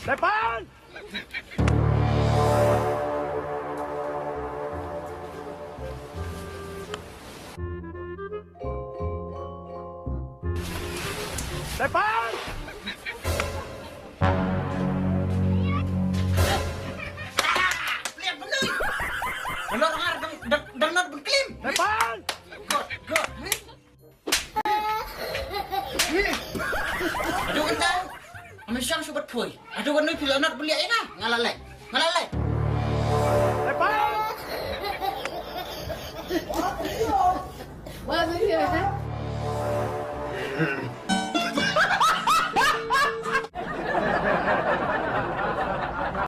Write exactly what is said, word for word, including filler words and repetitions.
Lepas! Lepas! Lihat benar. Benar ngar dang dang dang nat bengklim. Lepas! God, God. Aduh, kentang. Ame shang subat pui. Aduh, kanu pila nat belia ina. Ngalalai. Ngalalai. Lepas! Wah, belia.